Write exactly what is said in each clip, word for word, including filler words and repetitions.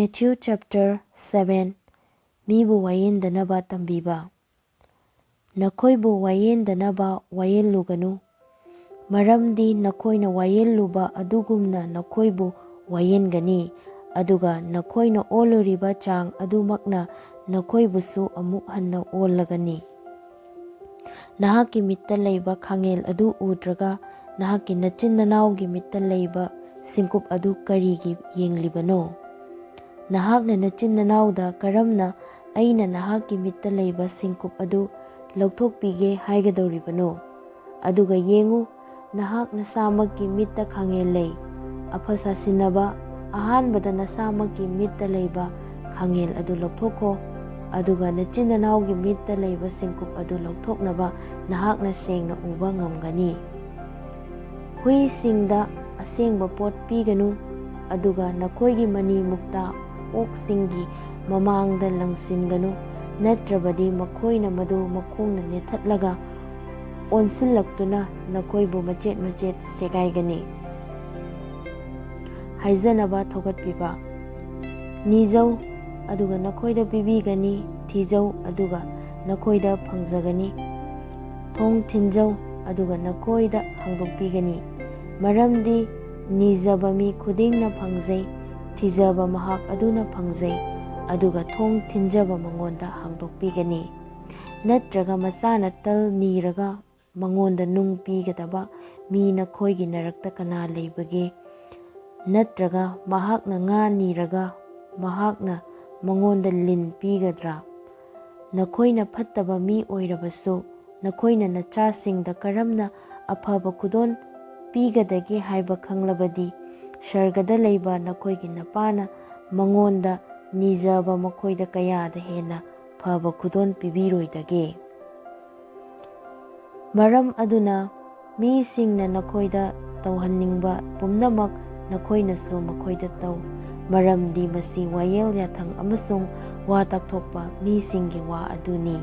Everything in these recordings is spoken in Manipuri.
Matthew chapter seven. ꯃꯤꯕꯨ ꯋꯥꯌꯦꯟꯗꯅꯕ ꯇꯝꯕꯤꯕ꯫ ꯅꯈꯣꯏꯕꯨ ꯋꯥꯌꯦꯟꯗꯅꯕ ꯋꯥꯌꯦꯜꯂꯨꯒꯅꯨ, ꯃꯔꯝꯗꯤ ꯅꯈꯣꯏꯅ ꯋꯥꯌꯦꯜꯂꯨꯕ ꯑꯗꯨꯒꯨꯝꯅ ꯅꯈꯣꯏꯕꯨ ꯋꯥꯌꯦꯟꯒꯅꯤ, ꯑꯗꯨꯒ ꯅꯈꯣꯏꯅ ꯑꯣꯜꯂꯨꯔꯤꯕ ꯆꯥꯡ ꯑꯗꯨꯃꯛꯅ ꯅꯈꯣꯏꯕꯨꯁꯨ ꯑꯃꯨꯛ ꯍꯟꯅ ꯑꯣꯜꯂꯒꯅꯤ꯫ ꯅꯍꯥꯛꯀꯤ ꯃꯤꯠꯇ ꯂꯩꯕ ꯈꯥꯡꯉꯦꯜ ꯑꯗꯨ ꯎꯗ꯭ꯔꯒ ꯅꯍꯥꯛꯀꯤ ꯅꯆꯤꯟ ꯅꯅꯥꯎꯒꯤ ꯃꯤꯠꯇ ꯂꯩꯕ ꯁꯤꯡꯀꯨꯞ ꯑꯗꯨ ꯀꯔꯤꯒꯤ ꯌꯦꯡꯂꯤꯕꯅꯣ? ꯅꯍꯥꯛꯅ ꯅꯆꯤꯟ ꯅꯅꯥꯎꯗ ꯀꯔꯝꯅ "ꯑꯩꯅ ꯅꯍꯥꯛꯀꯤ ꯃꯤꯠꯇ ꯂꯩꯕ ꯁꯤꯡꯀꯨꯞ ꯑꯗꯨ ꯂꯧꯊꯣꯛꯄꯤꯒꯦ" ꯍꯥꯏꯒꯗꯧꯔꯤꯕꯅꯣ? ꯑꯗꯨꯒ ꯌꯦꯡꯉꯨ, ꯅꯍꯥꯛ ꯅꯁꯥꯃꯛꯀꯤ ꯃꯤꯠꯇ ꯈꯥꯡꯉꯦꯜ ꯂꯩ꯫ ꯑꯐ ꯁꯥꯁꯤꯟꯅꯕ, ꯑꯍꯥꯟꯕꯗ ꯅꯁꯥꯃꯛꯀꯤ ꯃꯤꯠꯇ ꯂꯩꯕ ꯈꯥꯡꯉꯦꯜ ꯑꯗꯨ ꯂꯧꯊꯣꯛꯈꯣ, ꯑꯗꯨꯒ ꯅꯆꯤꯟ ꯅꯅꯥꯎꯒꯤ ꯃꯤꯠꯇ ꯂꯩꯕ ꯁꯤꯡꯀꯨꯞ ꯑꯗꯨ ꯂꯧꯊꯣꯛꯅꯕ ꯅꯍꯥꯛꯅ ꯁꯦꯡꯅ ꯎꯕ ꯉꯝꯒꯅꯤ꯫ ꯍꯨꯏꯁꯤꯡꯗ ꯑꯁꯦꯡꯕ ꯄꯣꯠ ꯄꯤꯒꯅꯨ, ꯑꯗꯨꯒ ꯅꯈꯣꯏꯒꯤ ꯃꯅꯤ ꯃꯨꯛꯇꯥ ꯑꯣꯛꯁꯤꯡꯒꯤ ꯃꯃꯥꯡꯗ ꯂꯪꯁꯤꯟꯒꯅꯨ, ꯅꯠꯇ꯭ꯔꯕꯗꯤ ꯃꯈꯣꯏꯅ ꯃꯗꯨ ꯃꯈꯣꯡꯅ ꯅꯦꯠꯊꯠꯂꯒ ꯑꯣꯟꯁꯤꯜꯂꯛꯇꯨꯅ ꯅꯈꯣꯏꯕꯨ ꯃꯆꯦꯠ ꯃꯆꯦꯠ ꯁꯦꯒꯥꯏꯒꯅꯤ꯫ ꯍꯥꯏꯖꯅꯕ ꯊꯧꯒꯠꯄꯤꯕ꯫ ꯅꯤꯖꯧ, ꯑꯗꯨꯒ ꯅꯈꯣꯏꯗ ꯄꯤꯕꯤꯒꯅꯤ, ꯊꯤꯖꯧ, ꯑꯗꯨꯒ ꯅꯈꯣꯏꯗ ꯐꯪꯖꯒꯅꯤ꯫ ꯊꯣꯡ ꯊꯤꯟꯖꯧ, ꯑꯗꯨꯒ ꯅꯈꯣꯏꯗ ꯍꯥꯡꯗꯣꯛꯄꯤꯒꯅꯤ, ꯃꯔꯝꯗꯤ ꯅꯤꯖꯕ ꯃꯤ ꯈꯨꯗꯤꯡꯅ ꯐꯪꯖꯩ, ꯊꯤꯖꯕ ꯃꯍꯥꯛ ꯑꯗꯨꯅ ꯐꯪꯖꯩ, ꯑꯗꯨꯒ ꯊꯣꯡ ꯊꯤꯟꯖꯕ ꯃꯉꯣꯟꯗ ꯍꯥꯡꯗꯣꯛꯄꯤꯒꯅꯤ꯫ ꯅꯠꯇ꯭ꯔꯒ ꯃꯆꯥꯅ ꯇꯜ ꯅꯤꯔꯒ ꯃꯉꯣꯟꯗ ꯅꯨꯡ ꯄꯤꯒꯗꯕ ꯃꯤ ꯅꯈꯣꯏꯒꯤ ꯅꯔꯛꯇ ꯀꯅꯥ ꯂꯩꯕꯒꯦ? ꯅꯠꯇ꯭ꯔꯒ ꯃꯍꯥꯛꯅ ꯉꯥ ꯅꯤꯔꯒ ꯃꯍꯥꯛꯅ ꯃꯉꯣꯟꯗ ꯂꯤꯟ ꯄꯤꯒꯗ꯭ꯔꯥ? ꯅꯈꯣꯏꯅ ꯐꯠꯇꯕ ꯃꯤ ꯑꯣꯏꯔꯕꯁꯨ, ꯅꯈꯣꯏꯅ ꯅꯆꯥꯁꯤꯡꯗ ꯀꯔꯝꯅ ꯑꯐꯕ ꯈꯨꯗꯣꯜ ꯄꯤꯒꯗꯒꯦ ꯍꯥꯏꯕ ꯈꯪꯂꯕꯗꯤ, ꯁꯔꯒꯗ ꯂꯩꯕ ꯅꯈꯣꯏꯒꯤ ꯅꯄꯥꯅ ꯃꯉꯣꯟꯗ ꯅꯤꯖꯕ ꯃꯈꯣꯏꯗ ꯀꯌꯥꯗ ꯍꯦꯟꯅ ꯐꯕ ꯈꯨꯗꯣꯜ ꯄꯤꯕꯤꯔꯣꯏꯗꯒꯦ? ꯃꯔꯝ ꯑꯗꯨꯅ, ꯃꯤꯁꯤꯡꯅ ꯅꯈꯣꯏꯗ ꯇꯧꯍꯟꯅꯤꯡꯕ ꯄꯨꯝꯅꯃꯛ ꯅꯈꯣꯏꯅꯁꯨ ꯃꯈꯣꯏꯗ ꯇꯧ, ꯃꯔꯝꯗꯤ ꯃꯁꯤ ꯋꯥꯌꯦꯜ ꯌꯥꯊꯪ ꯑꯃꯁꯨꯡ ꯋꯥ ꯇꯥꯛꯊꯣꯛꯄ ꯃꯤꯁꯤꯡꯒꯤ ꯋꯥ ꯑꯗꯨꯅꯤ꯫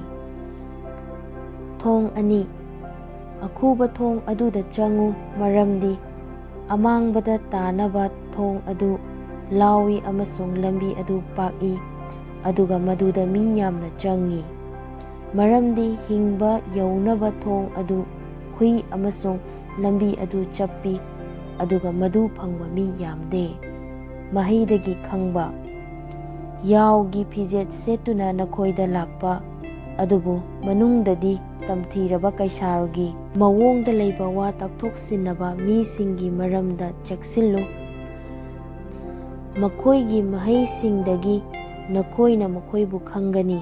ꯊꯣꯡ ꯑꯅꯤ꯫ ꯑꯈꯨꯕ ꯊꯣꯡ ꯑꯗꯨꯗ ꯆꯪꯉꯨ, ꯃꯔꯝꯗꯤ ꯑꯃꯥꯡꯕꯗ ꯇꯥꯅꯕ ꯊꯣꯡ ꯑꯗꯨ ꯂꯥꯎꯏ ꯑꯃꯁꯨꯡ ꯂꯝꯕꯤ ꯑꯗꯨ ꯄꯥꯛꯏ, ꯑꯗꯨꯒ ꯃꯗꯨꯗ ꯃꯤ ꯌꯥꯝꯅ ꯆꯪꯏ꯫ ꯃꯔꯝꯗꯤ ꯍꯤꯡꯕ ꯌꯧꯅꯕ ꯊꯣꯡ ꯑꯗꯨ ꯈꯨꯏ ꯑꯃꯁꯨꯡ ꯂꯝꯕꯤ ꯑꯗꯨ ꯆꯞꯄꯤ, ꯑꯗꯨꯒ ꯃꯗꯨ ꯐꯪꯕ ꯃꯤ ꯌꯥꯝꯗꯦ꯫ ꯃꯍꯩꯗꯒꯤ ꯈꯪꯕ꯫ ꯌꯥꯎꯒꯤ ꯐꯤꯖꯦꯠ ꯁꯦꯠꯇꯨꯅ ꯅꯈꯣꯏꯗ ꯂꯥꯛꯄ, ꯑꯗꯨꯕꯨ ꯃꯅꯨꯡꯗꯗꯤ ꯇꯝꯊꯤꯔꯕ ꯀꯩꯁꯥꯜꯒꯤ ꯃꯑꯣꯡꯗ ꯂꯩꯕ ꯋꯥ ꯇꯥꯛꯊꯣꯛꯁꯤꯟꯅꯕ ꯃꯤꯁꯤꯡꯒꯤ ꯃꯔꯝꯗ ꯆꯦꯛꯁꯤꯜꯂꯨ꯫ ꯃꯈꯣꯏꯒꯤ ꯃꯍꯩꯁꯤꯡꯗꯒꯤ ꯅꯈꯣꯏꯅ ꯃꯈꯣꯏꯕꯨ ꯈꯪꯒꯅꯤ꯫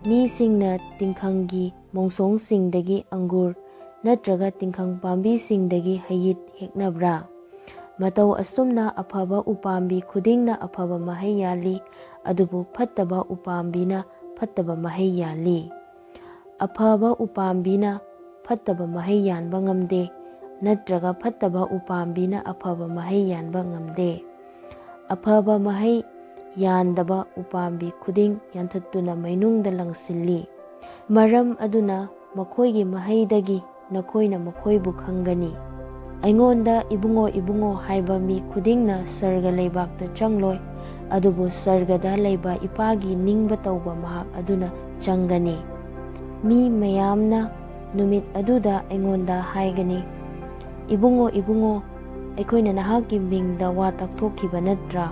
ꯃꯤꯁꯤꯡꯅ ꯇꯤꯡꯈꯪꯒꯤ ꯃꯣꯡꯁꯣꯡꯁꯤꯡꯗꯒꯤ ꯑꯪꯒꯨꯔ ꯅꯠꯇ꯭ꯔꯒ ꯇꯤꯡꯈꯪ ꯄꯥꯝꯕꯤꯁꯤꯡꯗꯒꯤ ꯍꯩꯌꯤꯠ ꯍꯦꯛꯅꯕ꯭ꯔꯥ? ꯃꯇꯧ ꯑꯁꯨꯝꯅ ꯑꯐꯕ ꯎꯄꯥꯝꯕꯤ ꯈꯨꯗꯤꯡꯅ ꯑꯐꯕ ꯃꯍꯩ ꯌꯥꯜꯂꯤ, ꯑꯗꯨꯕꯨ ꯐꯠꯇꯕ ꯎꯄꯥꯝꯕꯤꯅ ꯐꯠꯇꯕ ꯃꯍꯩ ꯌꯥꯜꯂꯤ꯫ ꯑꯐꯕ ꯎꯄꯥꯝꯕꯤꯅ ꯐꯠꯇꯕ ꯃꯍꯩ ꯌꯥꯟꯕ ꯉꯝꯗꯦ, ꯅꯠꯇ꯭ꯔꯒ ꯐꯠꯇꯕ ꯎꯄꯥꯝꯕꯤꯅ ꯑꯐꯕ ꯃꯍꯩ ꯌꯥꯟꯕ ꯉꯝꯗꯦ꯫ ꯑꯐꯕ ꯃꯍꯩ ꯌꯥꯟꯗꯕ ꯎꯄꯥꯝꯕꯤ ꯈꯨꯗꯤꯡ ꯌꯥꯟꯊꯠꯇꯨꯅ ꯃꯩꯅꯨꯡꯗ ꯂꯪꯁꯤꯜꯂꯤ꯫ ꯃꯔꯝ ꯑꯗꯨꯅ ꯃꯈꯣꯏꯒꯤ ꯃꯍꯩꯗꯒꯤ ꯅꯈꯣꯏꯅ ꯃꯈꯣꯏꯕꯨ ꯈꯪꯒꯅꯤ꯫ ꯑꯩꯉꯣꯟꯗ "ꯏꯕꯨꯡꯉꯣ, ꯏꯕꯨꯡꯉꯣ" ꯍꯥꯏꯕ ꯃꯤ ꯈꯨꯗꯤꯡꯅ ꯁꯔꯒ ꯂꯩꯕꯥꯛꯇ ꯆꯪꯂꯣꯏ, ꯑꯗꯨꯕꯨ ꯁꯔꯒꯗ ꯂꯩꯕ ꯏꯄꯥꯒꯤ ꯅꯤꯡꯕ ꯇꯧꯕ ꯃꯍꯥꯛ ꯑꯗꯨꯅ ꯆꯪꯒꯅꯤ꯫ ꯃꯤ ꯃꯌꯥꯝꯅ ꯅꯨꯃꯤꯠ ꯑꯗꯨꯗ ꯑꯩꯉꯣꯟꯗ ꯍꯥꯏꯒꯅꯤ, "ꯏꯕꯨꯡꯉꯣ, ꯏꯕꯨꯡꯉꯣ, ꯑꯩꯈꯣꯏꯅ ꯅꯍꯥꯛꯀꯤ ꯃꯤꯡꯗ ꯋꯥ ꯇꯥꯛꯊꯣꯛꯈꯤꯕ ꯅꯠꯇ꯭ꯔꯥ?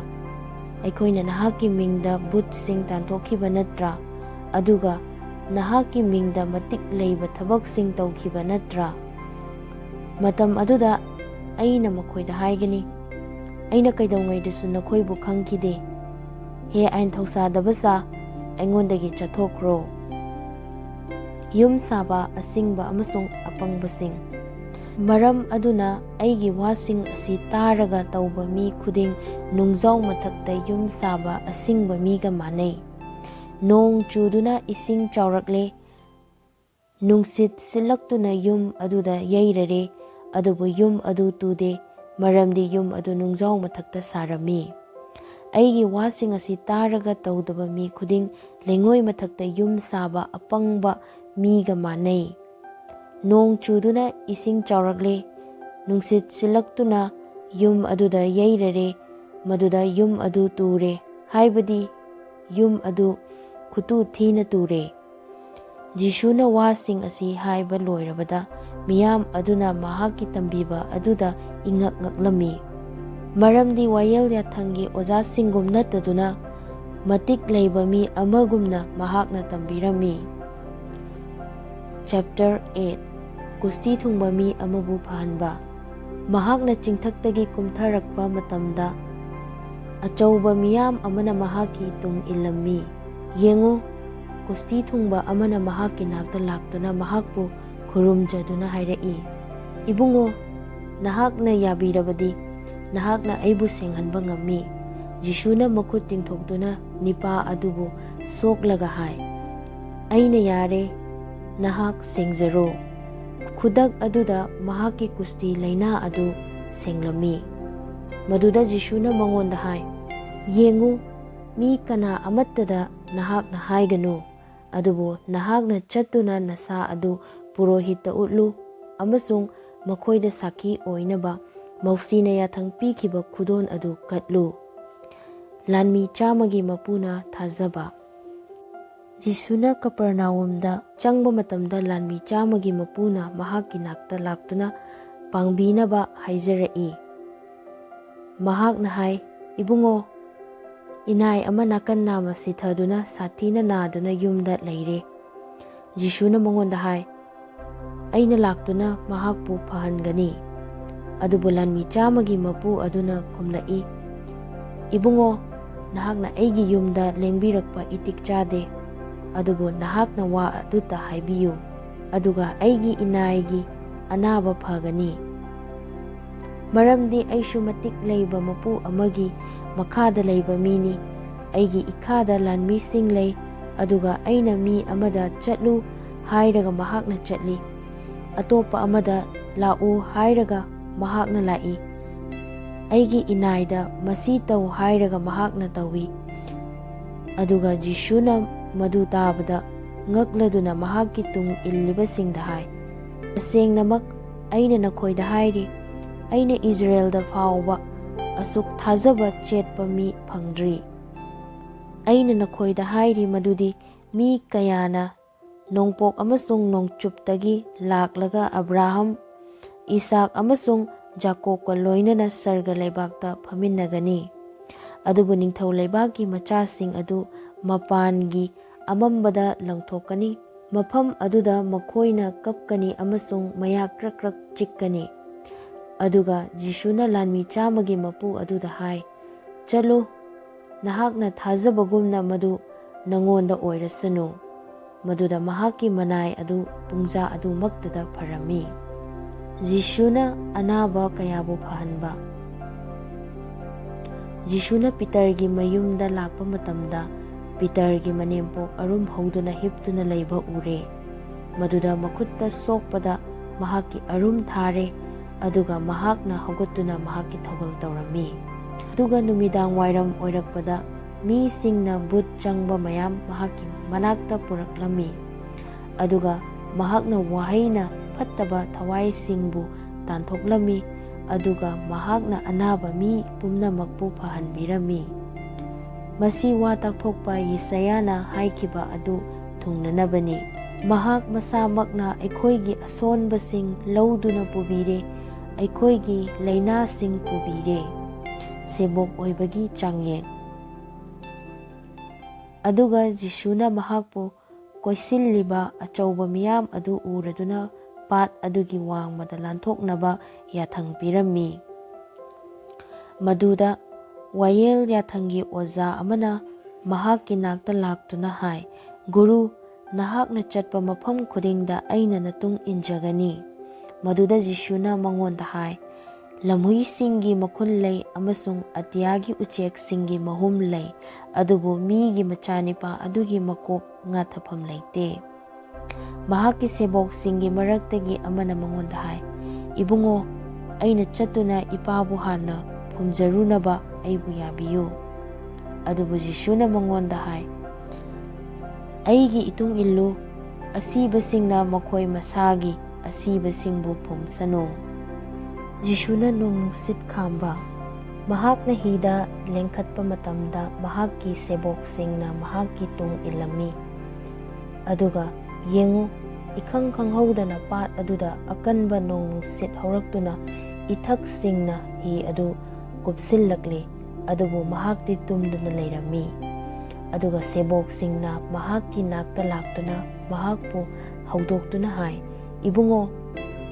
ꯑꯩꯈꯣꯏꯅ ꯅꯍꯥꯛꯀꯤ ꯃꯤꯡꯗ ꯚꯨꯠꯁꯤꯡ ꯇꯥꯟꯊꯣꯛꯈꯤꯕ ꯅꯠꯇ꯭ꯔꯥ? ꯑꯗꯨꯒ ꯅꯍꯥꯛꯀꯤ ꯃꯤꯡꯗ ꯃꯇꯤꯛ ꯂꯩꯕ ꯊꯕꯛꯁꯤꯡ ꯇꯧꯈꯤꯕ ꯅꯠꯇ꯭ꯔꯥ?" ꯃꯇꯝ ꯑꯗꯨꯗ ꯑꯩꯅ ꯃꯈꯣꯏꯗ ꯍꯥꯏꯒꯅꯤ, "ꯑꯩꯅ ꯀꯩꯗꯧꯉꯩꯗꯁꯨ ꯅꯈꯣꯏꯕꯨ ꯈꯪꯈꯤꯗꯦ꯫ ꯍꯦ ꯑꯥꯏꯟ ꯊꯧꯁꯥꯗꯕ ꯁꯥ, ꯑꯩꯉꯣꯟꯗꯒꯤ ꯆꯠꯊꯣꯛꯈ꯭ꯔꯣ"꯫ ꯌꯨꯝ ꯁꯥꯕ ꯑꯁꯤꯡꯕ ꯑꯃꯁꯨꯡ ꯑꯄꯪꯕꯁꯤꯡ꯫ ꯃꯔꯝ ꯑꯗꯨꯅ ꯑꯩꯒꯤ ꯋꯥꯁꯤꯡ ꯑꯁꯤ ꯇꯥꯔꯒ ꯇꯧꯕ ꯃꯤ ꯈꯨꯗꯤꯡ ꯅꯨꯡꯖꯥꯎ ꯃꯊꯛꯇ ꯌꯨꯝ ꯁꯥꯕ ꯑꯁꯤꯡꯕ ꯃꯤꯒ ꯃꯥꯟꯅꯩ꯫ ꯅꯣꯡ ꯆꯨꯗꯨꯅ ꯏꯁꯤꯡ ꯆꯥꯎꯔꯛꯂꯦ, ꯅꯨꯡꯁꯤꯠ ꯁꯤꯠꯂꯛꯇꯨꯅ ꯌꯨꯝ ꯑꯗꯨꯗ ꯌꯩꯔꯔꯦ, ꯑꯗꯨꯕꯨ ꯌꯨꯝ ꯑꯗꯨ ꯇꯨꯗꯦ, ꯃꯔꯝꯗꯤ ꯌꯨꯝ ꯑꯗꯨ ꯅꯨꯡꯖꯥꯎ ꯃꯊꯛꯇ ꯁꯥꯔꯝꯃꯤ꯫ ꯑꯩꯒꯤ ꯋꯥꯁꯤꯡ ꯑꯁꯤ ꯇꯥꯔꯒ ꯇꯧꯗꯕ ꯃꯤ ꯈꯨꯗꯤꯡ ꯂꯩꯉꯣꯏ ꯃꯊꯛꯇ ꯌꯨꯝ ꯁꯥꯕ ꯑꯄꯪꯕ ꯃꯤꯒ ꯃꯥꯟꯅꯩ꯫ ꯅꯣꯡ ꯆꯨꯗꯨꯅ ꯏꯁꯤꯡ ꯆꯥꯎꯔꯛꯂꯦ, ꯅꯨꯡꯁꯤꯠ ꯁꯤꯠꯂꯛꯇꯨꯅ ꯌꯨꯝ ꯑꯗꯨꯗ ꯌꯩꯔꯔꯦ, ꯃꯗꯨꯗ ꯌꯨꯝ ꯑꯗꯨ ꯇꯨꯔꯦ, ꯍꯥꯏꯕꯗꯤ ꯌꯨꯝ ꯑꯗꯨ ꯈꯨꯇꯨ ꯊꯤꯅ ꯇꯨꯔꯦ꯫ ꯖꯤꯁꯨꯅ ꯋꯥꯁꯤꯡ ꯑꯁꯤ ꯍꯥꯏꯕ ꯂꯣꯏꯔꯕꯗ, ꯃꯤꯌꯥꯝ ꯑꯗꯨꯅ ꯃꯍꯥꯛꯀꯤ ꯇꯝꯕꯤꯕ ꯑꯗꯨꯗ ꯏꯉꯛ ꯉꯛꯂꯝꯃꯤ, ꯃꯔꯝꯗꯤ ꯋꯥꯌꯦꯜ ꯌꯥꯊꯪꯒꯤ ꯑꯣꯖꯥꯁꯤꯡꯒꯨꯝ ꯅꯠꯇꯗꯨꯅ, ꯃꯇꯤꯛ ꯂꯩꯕ ꯃꯤ ꯑꯃꯒꯨꯝꯅ ꯃꯍꯥꯛꯅ ꯇꯝꯕꯤꯔꯝꯃꯤ꯫ Chapter eight. ꯀꯨꯁꯇꯤ ꯊꯨꯡꯕ ꯃꯤ ꯑꯃꯕꯨ ꯐꯍꯟꯕ꯫ ꯃꯍꯥꯛꯅ ꯆꯤꯡꯊꯛꯇꯒꯤ ꯀꯨꯝꯊꯔꯛꯄ ꯃꯇꯝꯗ, ꯑꯆꯧꯕ ꯃꯤꯌꯥꯝ ꯑꯃꯅ ꯃꯍꯥꯛꯀꯤ ꯇꯨꯡ ꯏꯜꯂꯝꯃꯤ꯫ ꯌꯦꯡꯉꯨ, ꯀꯨꯁꯇꯤ ꯊꯨꯡꯕ ꯑꯃꯅ ꯃꯍꯥꯛꯀꯤ ꯅꯥꯛꯇ ꯂꯥꯛꯇꯨꯅ ꯃꯍꯥꯛꯄꯨ ꯈꯨꯔꯨꯝꯖꯗꯨꯅ ꯍꯥꯏꯔꯛꯏ, "ꯏꯕꯨꯡꯉꯣ, ꯅꯍꯥꯛꯅ ꯌꯥꯕꯤꯔꯕꯗꯤ ꯅꯍꯥꯛꯅ ꯑꯩꯕꯨ ꯁꯦꯡꯍꯟꯕ ꯉꯝꯃꯤ꯫" ꯖꯤꯁꯨꯅ ꯃꯈꯨꯠ ꯇꯤꯡꯊꯣꯛꯇꯨꯅ ꯅꯤꯄꯥ ꯑꯗꯨꯕꯨ ꯁꯣꯛꯂꯒ ꯍꯥꯏ, "ꯑꯩꯅ ꯌꯥꯔꯦ, ꯅꯍꯥꯛ ꯁꯦꯡꯖꯔꯣ꯫" ꯈꯨꯗꯛ ꯑꯗꯨꯗ ꯃꯍꯥꯛꯀꯤ ꯀꯨꯁꯇꯤ ꯂꯥꯏꯅꯥ ꯑꯗꯨ ꯁꯦꯡꯂꯝꯃꯤ꯫ ꯃꯗꯨꯗ ꯖꯤꯁꯨꯅ ꯃꯉꯣꯟꯗ ꯍꯥꯏ, "ꯌꯦꯡꯉꯨ, ꯃꯤ ꯀꯅꯥ ꯑꯃꯠꯇꯗ ꯅꯍꯥꯛꯅ ꯍꯥꯏꯒꯅꯨ, ꯑꯗꯨꯕꯨ ꯅꯍꯥꯛꯅ ꯆꯠꯇꯨꯅ ꯅꯁꯥ ꯑꯗꯨ ꯄꯨꯔꯣꯍꯤꯠꯇ ꯎꯠꯂꯨ ꯑꯃꯁꯨꯡ ꯃꯈꯣꯏꯗ ꯁꯥꯈꯤ ꯑꯣꯏꯅꯕ ꯃꯧꯁꯤꯅ ꯌꯥꯊꯪ ꯄꯤꯈꯤꯕ ꯈꯨꯗꯣꯜ ꯑꯗꯨ ꯀꯠꯂꯨ꯫" ꯂꯥꯟꯃꯤ ꯆꯥꯝꯃꯒꯤ ꯃꯄꯨꯅ ꯊꯥꯖꯕ꯫ ꯖꯤꯁꯨꯅ ꯀꯄꯔꯅꯥꯎꯝꯗ ꯆꯪꯕ ꯃꯇꯝꯗ, ꯂꯥꯟꯃꯤ ꯆꯥꯝꯃꯒꯤ ꯃꯄꯨꯅ ꯃꯍꯥꯛꯀꯤ ꯅꯥꯛꯇ ꯂꯥꯛꯇꯨꯅ ꯄꯥꯡꯕꯤꯅꯕ ꯍꯥꯏꯖꯔꯛꯏ꯫ ꯃꯍꯥꯛꯅ ꯍꯥꯏ, "ꯏꯕꯨꯡꯉꯣ, ꯏꯅꯥꯏ ꯑꯃ ꯅꯥꯀꯟ ꯅꯥꯝꯃ ꯁꯤꯊꯗꯨꯅ ꯁꯥꯊꯤꯅ ꯅꯥꯗꯨꯅ ꯌꯨꯝꯗ ꯂꯩꯔꯦ꯫" ꯖꯤꯁꯨꯅ ꯃꯉꯣꯟꯗ ꯍꯥꯏ, "ꯑꯩꯅ ꯂꯥꯛꯇꯨꯅ ꯃꯍꯥꯛꯄꯨ ꯐꯍꯟꯒꯅꯤ꯫" ꯑꯗꯨꯕꯨ ꯂꯥꯟꯃꯤ ꯆꯥꯝꯃꯒꯤ ꯃꯄꯨ ꯑꯗꯨꯅ ꯈꯨꯝꯂꯛꯏ, "ꯏꯕꯨꯡꯉꯣ, ꯅꯍꯥꯛꯅ ꯑꯩꯒꯤ ꯌꯨꯝꯗ ꯂꯦꯡꯕꯤꯔꯛꯄ ꯏꯇꯤꯛ ꯆꯥꯗꯦ, ꯑꯗꯨꯕꯨ ꯅꯍꯥꯛꯅ ꯋꯥ ꯑꯗꯨꯇ ꯍꯥꯏꯕꯤꯌꯨ, ꯑꯗꯨꯒ ꯑꯩꯒꯤ ꯏꯅꯥꯏꯒꯤ ꯑꯅꯥꯕ ꯐꯒꯅꯤ꯫ ꯃꯔꯝꯗꯤ ꯑꯩꯁꯨ ꯃꯇꯤꯛ ꯂꯩꯕ ꯃꯄꯨ ꯑꯃꯒꯤ ꯃꯈꯥꯗ ꯂꯩꯕ ꯃꯤꯅꯤ꯫ ꯑꯩꯒꯤ ꯏꯈꯥꯗ ꯂꯥꯟꯃꯤꯁꯤꯡ ꯂꯩ, ꯑꯗꯨꯒ ꯑꯩꯅ ꯃꯤ ꯑꯃꯗ 'ꯆꯠꯂꯨ' ꯍꯥꯏꯔꯒ ꯃꯍꯥꯛꯅ ꯆꯠꯂꯤ, ꯑꯇꯣꯞꯄ ꯑꯃꯗ 'ꯂꯥꯛꯎ' ꯍꯥꯏꯔꯒ ꯃꯍꯥꯛꯅ ꯂꯥꯛꯏ, ꯑꯩꯒꯤ ꯏꯅꯥꯏꯗ 'ꯃꯁꯤ ꯇꯧ' ꯍꯥꯏꯔꯒ ꯃꯍꯥꯛꯅ ꯇꯧꯏ꯫" ꯑꯗꯨꯒ ꯖꯤꯁꯨꯅ ꯃꯗꯨ ꯇꯥꯕꯗ ꯉꯛꯂꯗꯨꯅ ꯃꯍꯥꯛꯀꯤ ꯇꯨꯡ ꯏꯜꯂꯤꯕꯁꯤꯡꯗ ꯍꯥꯏ, "ꯇꯁꯦꯡꯅꯃꯛ ꯑꯩꯅ ꯅꯈꯣꯏꯗ ꯍꯥꯏꯔꯤ, ꯑꯩꯅ ꯏꯖꯔꯦꯜꯗ ꯐꯥꯎꯕ ꯑꯁꯨꯛ ꯊꯥꯖꯕ ꯆꯦꯠꯄ ꯃꯤ ꯐꯪꯗ꯭ꯔꯤ꯫ ꯑꯩꯅ ꯅꯈꯣꯏꯗ ꯍꯥꯏꯔꯤ ꯃꯗꯨꯗꯤ, ꯃꯤ ꯀꯌꯥꯅ ꯅꯣꯡꯄꯣꯛ ꯑꯃꯁꯨꯡ ꯅꯣꯡꯆꯨꯞꯇꯒꯤ ꯂꯥꯛꯂꯒ ꯑꯕ꯭ꯔꯥꯍꯝ, ꯏꯁꯥꯛ ꯑꯃꯁꯨꯡ ꯖꯥꯀꯣꯕꯀ ꯂꯣꯏꯅꯅ ꯁꯔꯒ ꯂꯩꯕꯥꯛꯇ ꯐꯝꯃꯤꯟꯅꯒꯅꯤ꯫ ꯑꯗꯨꯕꯨ ꯅꯤꯡꯊꯧ ꯂꯩꯕꯥꯛꯀꯤ ꯃꯆꯥꯁꯤꯡ ꯑꯗꯨ ꯃꯄꯥꯟꯒꯤ ꯑꯃꯝꯕꯗ ꯂꯪꯊꯣꯛꯀꯅꯤ, ꯃꯐꯝ ꯑꯗꯨꯗ ꯃꯈꯣꯏꯅ ꯀꯞꯀꯅꯤ ꯑꯃꯁꯨꯡ ꯃꯌꯥ ꯀ꯭ꯔꯛ ꯀ꯭ꯔꯛ ꯆꯤꯛꯀꯅꯤ꯫ ꯑꯗꯨꯒ ꯖꯤꯁꯨꯅ ꯂꯥꯟꯃꯤ ꯆꯥꯝꯃꯒꯤ ꯃꯄꯨ ꯑꯗꯨꯗ ꯍꯥꯏ, "ꯆꯠꯂꯨ, ꯅꯍꯥꯛꯅ ꯊꯥꯖꯕꯒꯨꯝꯅ ꯃꯗꯨ ꯅꯉꯣꯟꯗ ꯑꯣꯏꯔꯁꯅꯨ"꯫ ꯃꯗꯨꯗ ꯃꯍꯥꯛꯀꯤ ꯃꯅꯥꯏ ꯑꯗꯨ ꯄꯨꯡꯖꯥ ꯑꯗꯨꯃꯛꯇꯗ ꯐꯔꯝꯃꯤ꯫ ꯖꯤꯁꯨꯅ ꯑꯅꯥꯕ ꯀꯌꯥꯕꯨ ꯐꯍꯟꯕ꯫ ꯖꯤꯁꯨꯅ ꯄꯤꯇꯔꯒꯤ ꯃꯌꯨꯝꯗ ꯂꯥꯛꯄ ꯃꯇꯝꯗ, ꯄꯤꯇꯔꯒꯤ ꯃꯅꯦꯝꯄꯣꯛ ꯑꯔꯨꯝ ꯍꯧꯗꯨꯅ ꯍꯤꯞꯇꯨꯅ ꯂꯩꯕ ꯎꯔꯦ꯫ ꯃꯗꯨꯗ ꯃꯈꯨꯠꯇ ꯁꯣꯛꯄꯗ ꯃꯍꯥꯛꯀꯤ ꯑꯔꯨꯝ ꯊꯥꯔꯦ, ꯑꯗꯨꯒ ꯃꯍꯥꯛꯅ ꯍꯧꯒꯠꯇꯨꯅ ꯃꯍꯥꯛꯀꯤ ꯊꯧꯒꯜ ꯇꯧꯔꯝꯃꯤ꯫ ꯑꯗꯨꯒ ꯅꯨꯃꯤꯗꯥꯡ ꯋꯥꯏꯔꯝ ꯑꯣꯏꯔꯛꯄꯗ, ꯃꯤꯁꯤꯡꯅ ꯚꯨꯠ ꯆꯪꯕ ꯃꯌꯥꯝ ꯃꯍꯥꯛꯀꯤ ꯃꯅꯥꯛꯇ ꯄꯨꯔꯛꯂꯝꯃꯤ꯫ ꯑꯗꯨꯒ ꯃꯍꯥꯛꯅ ꯋꯥꯍꯩꯅ ꯐꯠꯇꯕ ꯊꯋꯥꯏꯁꯤꯡꯕꯨ ꯇꯥꯟꯊꯣꯛꯂꯝꯃꯤ, ꯑꯗꯨꯒ ꯃꯍꯥꯛꯅ ꯑꯅꯥꯕ ꯃꯤ ꯄꯨꯝꯅꯃꯛꯄꯨ ꯐꯍꯟꯕꯤꯔꯝꯃꯤ꯫ ꯃꯁꯤ ꯋꯥ ꯇꯥꯛꯊꯣꯛꯄ ꯌꯦꯁꯥꯌꯥꯅ ꯍꯥꯏꯈꯤꯕ ꯑꯗꯨ ꯊꯨꯡꯅꯅꯕꯅꯤ꯫ ꯃꯍꯥꯛ ꯃꯁꯥꯃꯛꯅ ꯑꯩꯈꯣꯏꯒꯤ ꯑꯁꯣꯟꯕꯁꯤꯡ ꯂꯧꯗꯨꯅ ꯄꯨꯕꯤꯔꯦ, ꯑꯩꯈꯣꯏꯒꯤ ꯂꯥꯏꯅꯥꯁꯤꯡ ꯄꯨꯕꯤꯔꯦ꯫ ꯁꯦꯕꯣꯛ ꯑꯣꯏꯕꯒꯤ ꯆꯥꯡꯌꯦꯡ꯫ ꯑꯗꯨꯒ ꯖꯤꯁꯨꯅ ꯃꯍꯥꯛꯄꯨ ꯀꯣꯏꯁꯤꯜꯂꯤꯕ ꯑꯆꯧꯕ ꯃꯤꯌꯥꯝ ꯑꯗꯨ ꯎꯔꯗꯨꯅ ꯄꯥꯠ ꯑꯗꯨꯒꯤ ꯋꯥꯡꯃꯗ ꯂꯥꯟꯊꯣꯛꯅꯕ ꯌꯥꯊꯪ ꯄꯤꯔꯝꯃꯤ꯫ ꯃꯗꯨꯗ ꯋꯥꯌꯦꯜ ꯌꯥꯊꯪꯒꯤ ꯑꯣꯖꯥ ꯑꯃꯅ ꯃꯍꯥꯛꯀꯤ ꯅꯥꯛꯇ ꯂꯥꯛꯇꯨꯅ ꯍꯥꯏ, "ꯒꯨꯔꯨ, ꯅꯍꯥꯛꯅ ꯆꯠꯄ ꯃꯐꯝ ꯈꯨꯗꯤꯡꯗ ꯑꯩꯅ ꯅꯇꯨꯡ ꯏꯟꯖꯒꯅꯤ"꯫ ꯃꯗꯨꯗ ꯖꯤꯁꯨꯅ ꯃꯉꯣꯟꯗ ꯍꯥꯏ, "ꯂꯝꯍꯨꯏꯁꯤꯡꯒꯤ ꯃꯈꯨꯟ ꯂꯩ ꯑꯃꯁꯨꯡ ꯑꯇꯤꯌꯥꯒꯤ ꯎꯆꯦꯛꯁꯤꯡꯒꯤ ꯃꯍꯨꯝ ꯂꯩ, ꯑꯗꯨꯕꯨ ꯃꯤꯒꯤ ꯃꯆꯥꯅꯤꯄꯥ ꯑꯗꯨꯒꯤ ꯃꯀꯣꯛ ꯉꯥꯊꯐꯝ ꯂꯩꯇꯦ"꯫ ꯃꯍꯥꯛꯀꯤ ꯁꯦꯕꯣꯛꯁꯤꯡꯒꯤ ꯃꯔꯛꯇꯒꯤ ꯑꯃꯅ ꯃꯉꯣꯟꯗ ꯍꯥꯏ, "ꯏꯕꯨꯡꯉꯣ, ꯑꯩꯅ ꯆꯠꯇꯨꯅ ꯏꯄꯥꯕꯨ ꯍꯥꯟꯅ ꯐꯨꯝꯖꯔꯨꯅꯕ ꯑꯩꯕꯨ ꯌꯥꯕꯤꯌꯨ"꯫ ꯑꯗꯨꯕꯨ ꯖꯤꯁꯨꯅ ꯃꯉꯣꯟꯗ ꯍꯥꯏ, "ꯑꯩꯒꯤ ꯏꯇꯨꯡ ꯏꯜꯂꯨ, ꯑꯁꯤꯕꯁꯤꯡꯅ ꯃꯈꯣꯏ ꯃꯁꯥꯒꯤ ꯑꯁꯤꯕꯁꯤꯡꯕꯨ ꯐꯨꯝꯁꯅꯨ"꯫ ꯖꯤꯁꯨꯅ ꯅꯣꯡ ꯅꯨꯡꯁꯤꯠ ꯈꯥꯝꯕ꯫ ꯃꯍꯥꯛꯅ ꯍꯤꯗ ꯂꯦꯡꯈꯠꯄ ꯃꯇꯝꯗ ꯃꯍꯥꯛꯀꯤ ꯁꯦꯕꯣꯛꯁꯤꯡꯅ ꯃꯍꯥꯛꯀꯤ ꯇꯨꯡ ꯏꯜꯂꯝꯃꯤ꯫ ꯑꯗꯨꯒ ꯌꯦꯡꯉꯨ, ꯏꯈꯪ ꯈꯪꯍꯧꯗꯅ ꯄꯥꯠ ꯑꯗꯨꯗ ꯑꯀꯟꯕ ꯅꯣꯡ ꯅꯨꯡꯁꯤꯠ ꯍꯧꯔꯛꯇꯨꯅ ꯏꯊꯛꯁꯤꯡꯅ ꯍꯤ ꯑꯗꯨ ꯀꯨꯞꯁꯤꯜꯂꯛꯂꯤ, ꯑꯗꯨꯕꯨ ꯃꯍꯥꯛꯇꯤ ꯇꯨꯝꯗꯨꯅ ꯂꯩꯔꯝꯃꯤ꯫ ꯑꯗꯨꯒ ꯁꯦꯕꯣꯛꯁꯤꯡꯅ ꯃꯍꯥꯛꯀꯤ ꯅꯥꯛꯇ ꯂꯥꯛꯇꯨꯅ ꯃꯍꯥꯛꯄꯨ ꯍꯧꯗꯣꯛꯇꯨꯅ ꯍꯥꯏ, "ꯏꯕꯨꯡꯉꯣ,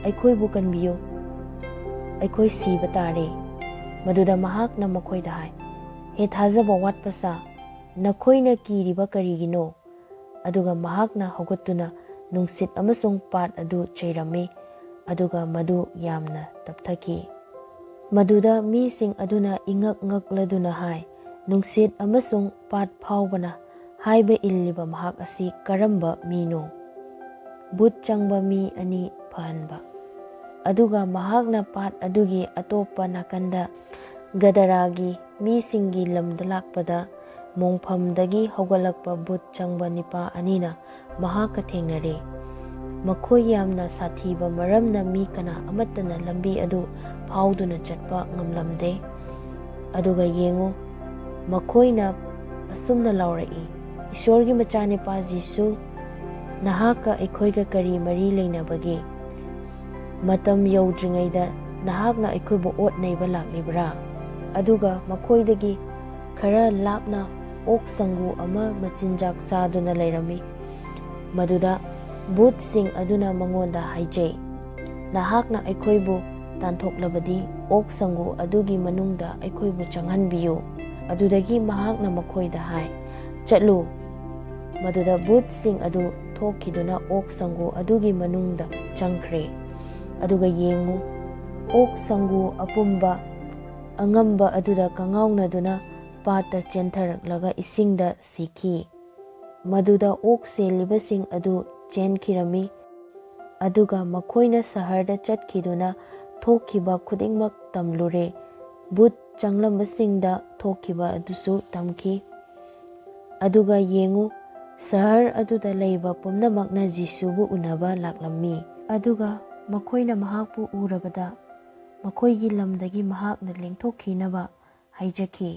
ꯑꯩꯈꯣꯏꯕꯨ ꯀꯟꯕꯤꯌꯨ, ꯑꯩꯈꯣꯏ ꯁꯤꯕ ꯇꯥꯔꯦ꯫" ꯃꯗꯨꯗ ꯃꯍꯥꯛꯅ ꯃꯈꯣꯏꯗ ꯍꯥꯏ, "ꯍꯦ ꯊꯥꯖꯕ ꯋꯥꯠꯄ ꯁꯥ, ꯅꯈꯣꯏꯅ ꯀꯤꯔꯤꯕ ꯀꯔꯤꯒꯤꯅꯣ?" ꯑꯗꯨꯒ ꯃꯍꯥꯛꯅ ꯍꯧꯒꯠꯇꯨꯅ ꯅꯨꯡꯁꯤꯠ ꯑꯃꯁꯨꯡ ꯄꯥꯠ ꯑꯗꯨ ꯆꯩꯔꯝꯃꯤ, ꯑꯗꯨꯒ ꯃꯗꯨ ꯌꯥꯝꯅ ꯇꯞꯊꯈꯤ꯫ ꯃꯗꯨꯗ ꯃꯤꯁꯤꯡ ꯑꯗꯨꯅ ꯏꯉꯛ ꯉꯛꯂꯗꯨꯅ ꯍꯥꯏ, "ꯅꯨꯡꯁꯤꯠ ꯑꯃꯁꯨꯡ ꯄꯥꯠ ꯐꯥꯎꯕꯅ ꯍꯥꯏꯕ ꯏꯜꯂꯤꯕ ꯃꯍꯥꯛ ꯑꯁꯤ ꯀꯔꯝꯕ ꯃꯤꯅꯣ?" ꯚꯨꯠ ꯆꯪꯕ ꯃꯤ ꯑꯅꯤ ꯐꯍꯟꯕ꯫ ꯑꯗꯨꯒ ꯃꯍꯥꯛꯅ ꯄꯥꯠ ꯑꯗꯨꯒꯤ ꯑꯇꯣꯞꯄ ꯅꯥꯀꯟꯗ ꯒꯗꯔꯥꯒꯤ ꯃꯤꯁꯤꯡꯒꯤ ꯂꯝꯗ ꯂꯥꯛꯄꯗ, ꯃꯣꯡꯐꯝꯗꯒꯤ ꯍꯧꯒꯠꯂꯛꯄ ꯚꯨꯠ ꯆꯪꯕ ꯅꯤꯄꯥ ꯑꯅꯤꯅ ꯃꯍꯥꯛꯀ ꯊꯦꯡꯅꯔꯦ꯫ ꯃꯈꯣꯏ ꯌꯥꯝꯅ ꯁꯥꯊꯤꯕ ꯃꯔꯝꯅ ꯃꯤ ꯀꯅꯥ ꯑꯃꯠꯇꯅ ꯂꯝꯕꯤ ꯑꯗꯨ ꯐꯥꯎꯗꯨꯅ ꯆꯠꯄ ꯉꯝꯂꯝꯗꯦ꯫ ꯑꯗꯨꯒ ꯌꯦꯡꯉꯨ, ꯃꯈꯣꯏꯅ ꯑꯁꯨꯝꯅ ꯂꯥꯎꯔꯛꯏ, "ꯏꯁꯣꯔꯒꯤ ꯃꯆꯥꯅꯤꯄꯥ ꯖꯤꯁꯨ, ꯅꯍꯥꯛꯀ ꯑꯩꯈꯣꯏꯒ ꯀꯔꯤ ꯃꯔꯤ ꯂꯩꯅꯕꯒꯦ? ꯃꯇꯝ ꯌꯧꯗ꯭ꯔꯤꯉꯩꯗ ꯅꯍꯥꯛꯅ ꯑꯩꯈꯣꯏꯕꯨ ꯑꯣꯠ ꯅꯩꯕ ꯂꯥꯛꯂꯤꯕ꯭ꯔꯥ?" ꯑꯗꯨꯒ ꯃꯈꯣꯏꯗꯒꯤ ꯈꯔ ꯂꯥꯞꯅ ꯑꯣꯛ ꯁꯪꯒꯨ ꯑꯃ ꯃꯆꯤꯟꯖꯥꯛ ꯆꯥꯗꯨꯅ ꯂꯩꯔꯝꯃꯤ꯫ ꯃꯗꯨꯗ ꯚꯨꯠꯁꯤꯡ ꯑꯗꯨꯅ ꯃꯉꯣꯟꯗ ꯍꯥꯏꯖꯩ, "ꯅꯍꯥꯛꯅ ꯑꯩꯈꯣꯏꯕꯨ ꯇꯥꯟꯊꯣꯛꯂꯕꯗꯤ ꯑꯣꯛ ꯁꯪꯒꯨ ꯑꯗꯨꯒꯤ ꯃꯅꯨꯡꯗ ꯑꯩꯈꯣꯏꯕꯨ ꯆꯪꯍꯟꯕꯤꯌꯨ꯫" ꯑꯗꯨꯗꯒꯤ ꯃꯍꯥꯛꯅ ꯃꯈꯣꯏꯗ ꯍꯥꯏ, "ꯆꯠꯂꯨ꯫" ꯃꯗꯨꯗ ꯚꯨꯠꯁꯤꯡ ꯑꯗꯨ ꯊꯣꯛꯈꯤꯗꯨꯅ ꯑꯣꯛ ꯁꯪꯒꯨ ꯑꯗꯨꯒꯤ ꯃꯅꯨꯡꯗ ꯆꯪꯈ꯭ꯔꯦ꯫ ꯑꯗꯨꯒ ꯌꯦꯡꯉꯨ, ꯑꯣꯛ ꯁꯪꯒꯨ ꯑꯄꯨꯝꯕ ꯑꯉꯝꯕ ꯑꯗꯨꯗ ꯀꯉꯥꯎꯅꯗꯨꯅ ꯄꯥꯠꯇ ꯆꯦꯟꯊꯔꯛꯂꯒ ꯏꯁꯤꯡꯗ ꯁꯤꯈꯤ꯫ ꯃꯗꯨꯗ ꯑꯣꯛ ꯁꯦꯜꯂꯤꯕꯁꯤꯡ ꯑꯗꯨ ꯆꯦꯟꯈꯤꯔꯝꯃꯤ꯫ ꯑꯗꯨꯒ ꯃꯈꯣꯏꯅ ꯁꯍꯔꯗ ꯆꯠꯈꯤꯗꯨꯅ ꯊꯣꯛꯈꯤꯕ ꯈꯨꯗꯤꯡꯃꯛ ꯇꯝꯂꯨꯔꯦ꯫ ꯚꯨꯠ ꯆꯪꯂꯝꯕꯁꯤꯡꯗ ꯊꯣꯛꯈꯤꯕ ꯑꯗꯨꯁꯨ ꯇꯝꯈꯤ꯫ ꯑꯗꯨꯒ ꯌꯦꯡꯉꯨ, ꯁꯍꯔ ꯑꯗꯨꯗ ꯂꯩꯕ ꯄꯨꯝꯅꯃꯛꯅ ꯖꯤꯁꯨꯕꯨ ꯎꯅꯕ ꯂꯥꯛꯂꯝꯃꯤ꯫ ꯑꯗꯨꯒ ꯃꯈꯣꯏꯅ ꯃꯍꯥꯛꯄꯨ ꯎꯔꯕꯗ ꯃꯈꯣꯏꯒꯤ ꯂꯝꯗꯒꯤ ꯃꯍꯥꯛꯅ ꯂꯦꯡꯊꯣꯛꯈꯤꯅꯕ ꯍꯥꯏꯖꯈꯤ꯫